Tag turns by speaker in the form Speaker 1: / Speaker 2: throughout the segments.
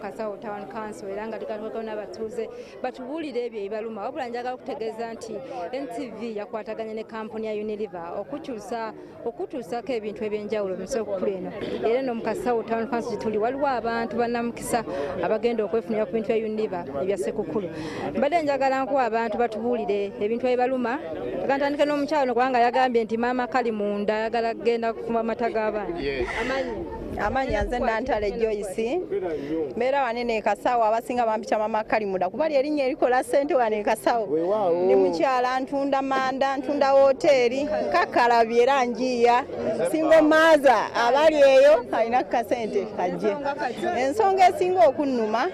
Speaker 1: Kasawo Town Council era nga tugatwako n'abatuuze batubuulire ebyo ebibaluma. Wabula njagala okutegeeza nti NTV yakwataganye ne kampuni ya Unilever okukyusa okutuusako ebintu ebyenjawulo mu ssekukulu eno. Era eno mu Kasawo Town Council gye tuli waliwo abantu bannamukisa abagenda okwefunira ku bintu bya Unilever ebya ssekukulu. Mbadde njagala nkuwa abantu batubuulire ebintu ebibaluma. Ntandike n'omukyalo kubanga yagambye nti maama kali munda ayagala kugenda kufumba amata g'abaana.
Speaker 2: Amannya nze Nantale Joyce, mbeera wanene e Kasawo. Abasinga bampita mama Kalimuda kuba lyerinnya erikola ssente wano e Kasawo. Ndi mukyala, ntunda manda, ntunda woteeri, nkakalabye era njiiya single mother. Abali eyo alina kasente kajje. Ensonga esinga okunnuma,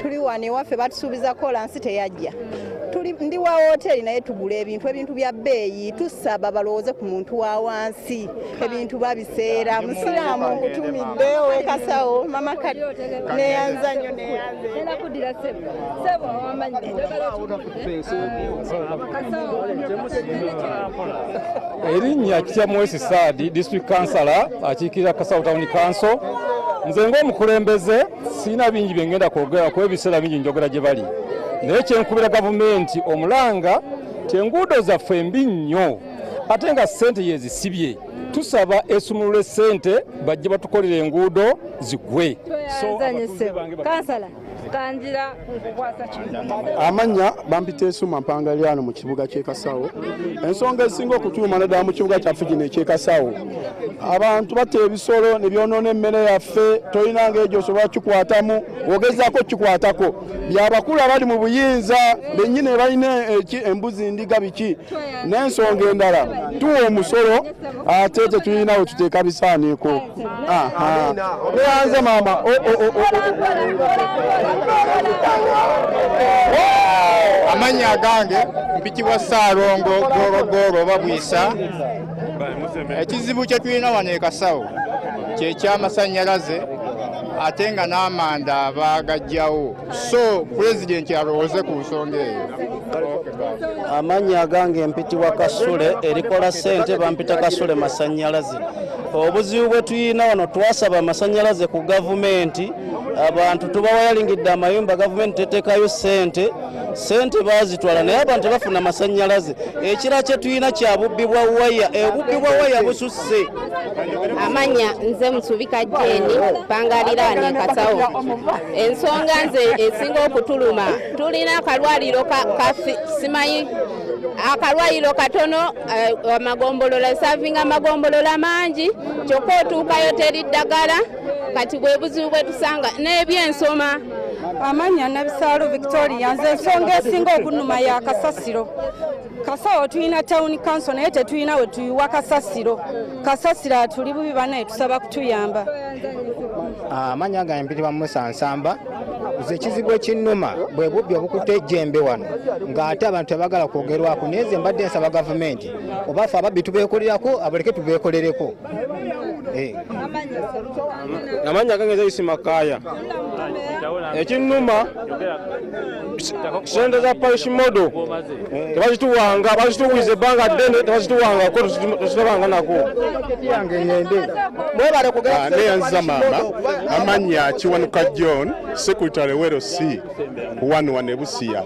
Speaker 2: tuli wano ewaffe batusuubiza kolansi teyajja. Tuli ndi wa woteeri naye tugula ebintu, ebintu bya bbeeyi. Tusaba balowooze ku muntu wa wansi, ebintu babiseera. Musiraamu nkutumidde ow'e Kasawo mama kati neyanza nnyo, neyanze.
Speaker 1: Ngenda kuddira ssebo. Ssebo, amannya, njagala otubuulire. Kasawo.
Speaker 3: Erinnya Kitya Saadi, district councillor akiikirira Kasawo Town Council. Nze ng'omukulembeze sirina bingi bye ngenda kwogera kuba ebiseera bingi njogera gye bali, naye kyenkubira gavumenti omulanga ti enguudo zaffe mbi nnyo ate nga ssente yezisibye. Tusaba esumulule ssente bajje batukolera enguudo zigwe. So,
Speaker 1: Tweyanzanye
Speaker 3: abatuuze
Speaker 1: ssebo.
Speaker 3: bange
Speaker 1: Kansala, kanjira nkukwasa kino.
Speaker 4: Amannya bampita Esuma Mpangalyano mu kibuga ky'e Kasawo. Ensonga esinga okutuuma naddala mu kibuga kyaffe kino eky'e Kasawo, abantu batta ebisolo ne byonoona emmere yaffe. Tolina ng'egyo osobola kikwatamu, ogezaako kikwatako byabakulu abali mu buyinza bennyini balina embuzi, ndiga, biki. N'ensonga endala, tuwa omusolo ate tetulina we tuteeka bisaaniiko. Aha. Neyanze maama. Oh.
Speaker 5: Amannya agange mpitibwa Ssaalongo Gorogoro oba Bwisa. Ekizibu kye tulina wano e Kasawo kyekyamasannyalaze ate nga n'amanda baagajjawo, so pulezidenti alowooze ku nsonga eyo.
Speaker 6: Amannya agange mpitibwa Kasule, erikola ssente bampita Kasule Masannyalaze. Obuzibu bwe tuyina wano, twasaba amasannyalaze ku gavumenti, abantu tubawayalingidde amayumba, gavumenti teteekayo ssente, ssente baazitwala naye abantu tebafuna masannyalaze. Ekirala kye tuyina kya bubbi bwa waya, obubbi bwa waya bususse.
Speaker 7: Amanya nze Musubika Jeni, pangaliraani Kasawo. Ensonga nze esinga okutuluma, tulina akalwaliro simanyi akalwaliro katono, amagombolola savinga amagombolola mangi, kyokka otuukayo teri ddagala. Kati bwe buzibu bwe tusanga n'ebyensoma.
Speaker 8: Amannya Nabisaalo Victoria. Nze ensonga esinga okunnuma ya kasasiro. Kasawo tulina town council naye tetulina we tuyiwa kasasiro. Kasasiro atuli bubi, banaye tusaba kutuyamba.
Speaker 9: Amannya gange mpitibwa Musa Nsamba. Nze ekizibu ekinnuma bwe bubbi obukutte ejjembe wano ng'ate abantu tebagala kwogerwako, naye nze mbadde nsaba gavumenti oba ffe ababbi tubeekolerako, abaleke tubeekolereko.
Speaker 10: Amannya gange Zaisi Makaya. Ekinnuma, sente za parish model tebazituwanga, bazituwiza ebbanga ddene tebazituwangako, tezitabanga nako.
Speaker 11: Neyanziza maama. Amannya Kiwanuka John, secretary WLC wano wano ebusiya.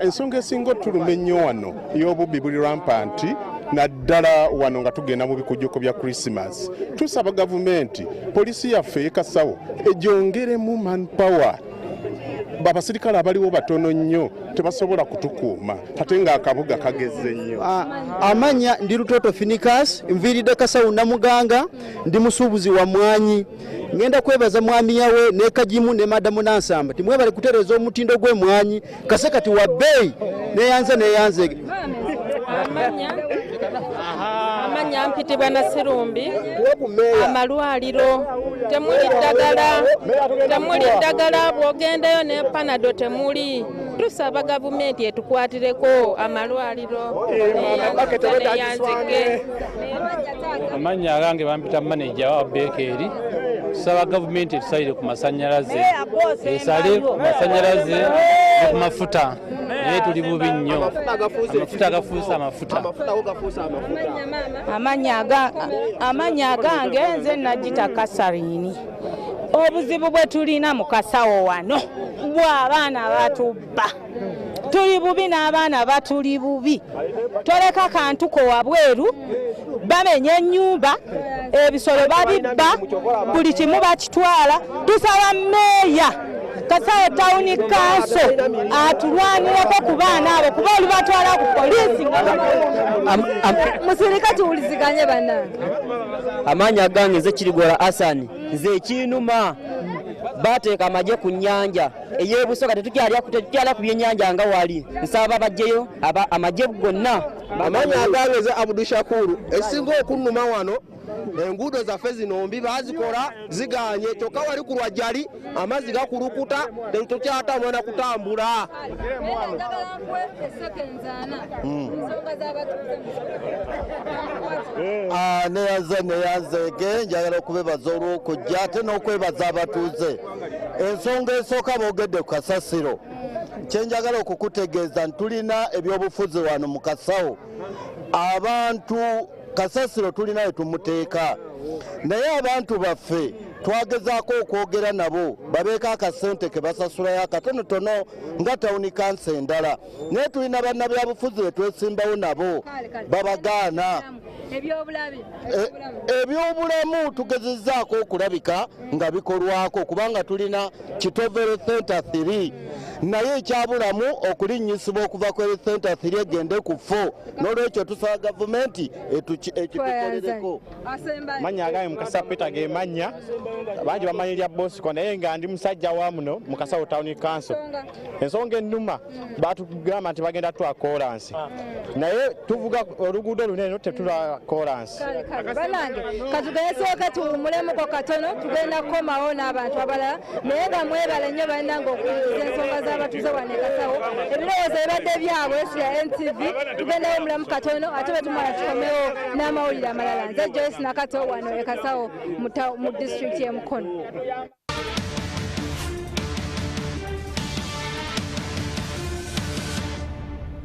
Speaker 11: Ensonga esinga otuluma ennyo wano y'obubbi buli rampant, naddala wano nga tugenda mu bikujjuko bya Christmas. Tusaba gavumenti poliisi yaffe ekasawo egyongeremu manpower. Abasirikale abaliwo batono nnyo, tebasobola kutukuuma ate ng'akabuga kageze nnyo.
Speaker 6: Amanya ndi Lutoto Finicas, nviiridde Kasawo Namuganga, ndi musuubuzi wa mwanyi. Ngenda kwebaza mwami yawe ne Kagimu ne madamu Nansamba, timwebale kutereeza omutindo gw'emwanyi kase kati wa bbeeyi. Neyanze, neyanze.
Speaker 12: Amanya mpitibwa Nasirumbi. Amalwaliro temuli ddagala, temuli ddagala, bw'ogendayo ne Panado temuli. Tusaba gavumenti etukwatireko amalwaliro. Neyanzige.
Speaker 13: Amannya agange bampita maneja wa Bekeeri. Tusaba gavumenti etusalire ku masanyalaze, esale ku masanyalaze ne ku mafuta, naye tuli bubi nnyo, amafuta gafuuse amafuta.
Speaker 8: Amannya agange nze Nagita Kasarini.
Speaker 14: Obuzibu bwe tulina mu Kasawo wano bw'abaana batubba. Tuli bubi n'abaana batuli bubi. Toleka kantu ko wabweru, bamenya ennyumba, ebisolo babibba, buli kimu bakitwala. Tusaba mmeeya Kasawo Town Council atulwanireko ku baana abo, kuba olubatwala ku poliisi.
Speaker 1: Musirika tuwuliziganye bannange.
Speaker 15: Amaanyi agange nze Kirigora Asani, nze ekinuma bateeka amagye ku nnyanja ey'Ebusoga, tetukyalya ku byennyanja nga wali. Nsaba bajjeyo amagye gonna.
Speaker 16: Amaanyi agange nze Abdu Shakuru, esinga okunnuma wano enguudo zaffe zino mbi, baazikola ziganye, kyokka wali ku Lwajjali amazzi gakulukuta, tetukyatambula na kutambula.
Speaker 17: Neyanzeege njagala okubebaza olw'okujja ate n'okwebaza abatuuze. Ensonga esooka boogedde ku kasasiro. Kyenjagala okukutegeeza nti tulina ebyobufuzi wano mu Kasawo. Abantu kasasiro tulina we tumuteeka, naye abantu baffe twagezaako okwogera nabo babeeko akasente ke basasulayo akatonotono nga tawuni kansa endala, naye tulina bannabyabufuzi be twesimbawo nabo babagaana. Ebyobulamu tugezezzaako okulabika nga bikolwako kubanga tulina Kitovu Health Center 3, naye ekyabulamu okulinnyisibwa okuva ku Health Center 3 egende ku 4. N'olwekyo tusaba gavumenti ekitukolereko.
Speaker 5: Mannya agange Mukasa Peter ge mannya, bangi bamanyi lya Bosco, naye nga ndi musajja wa muno mu Kasawo Town Council. Ensonga ennuma batugamba nti bagenda tuwa koolansi, naye tuvuga oluguudo luno tetula koolansi.
Speaker 1: Bannange katugezeeko tuwummulemuko katono, tugenda kukomawo n'abantu abalala, naye nga mwebale nnyo bannange okuwuliriza ensonga z'abatuuze wano e Kasawo. Ebirowoozo ebibadde byabwe si ya NTV. Tugenda wumulamu katono ate bwe tumala tukomewo n'amawulire amalala. Nze Joyce Nakato wano e Kasawo mu disitulikiti y'e Mukono.